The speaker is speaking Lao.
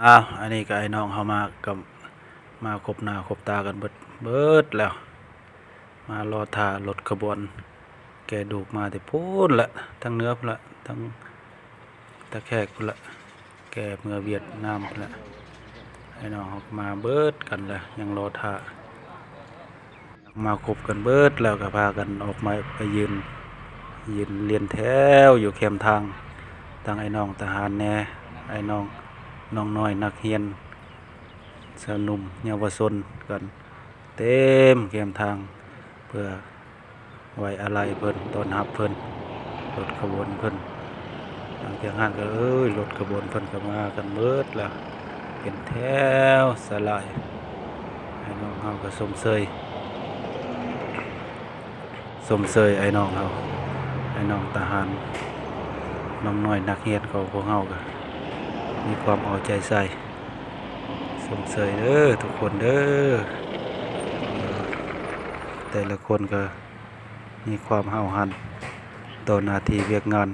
ອ້າວ ອັນນີ້ກໍອ້າຍນ້ອງເຮົາມາ ກໍມາຄົບໜ້າຄົບຕາກັນເບິດ ເບິດແລ້ວ ມາລໍຖ້າລົດຂະບວນແກ່ດູກມາແຕ່ພຸ້ນລະ ທາງເໜືອພຸ້ນລະ ທາງຕາແຂກພຸ້ນລະ ແກ່ເມືອຫວຽດນາມພຸ້ນລະ. ອ້າຍນ້ອງເຮົາກໍມາເບິດກັນລະ ຍັງລໍຖ້າ ມາຄົບກັນເບິດແລ້ວກໍພາກັນອອກມາໄປຢືນ ຢືນລຽນແຖວຢູ່ແຄມທາງ ທັງອ້າຍນ້ອງທະຫານແດ່ ອ້າຍນ້ອງ ນ້ອງນ້ອຍນັກຮຽນ ຊາວໜຸ່ມເຍົາວະຊົນກັນເຕັມແຄມທາງ ເພື່ອໄວ້ອາໄລເພິ່ນ ຕ້ອນຮັບເພິ່ນ ລົດຂະບວນເພິ່ນ. ຫຼັງຈາກນັ້ນກໍ ເອີຍ ລົດຂະບວນເພິ່ນກໍມາກັນເບິດແລ້ວ ເປັນແຖວສະຫຼາຍ. ອ້າຍນ້ອງເຮົາກໍຊົມເຊີຍ ຊົມເຊີຍອ້າຍນ້ອງເຮົາ ອ້າຍນ້ອງທະຫານ ນ້ອງນ້ອຍນັກຮຽນຂອງພວກເຮົາກໍມີຄວາມເອົາໃຈໃສ່ ຊົມເຊີຍເດີທຸກຄົນເດີ. ແຕ່ລະຄົນກໍມີຄວາມຫ້າວຫັນຕໍ່ໜ້າທີ່ວຽກງານ.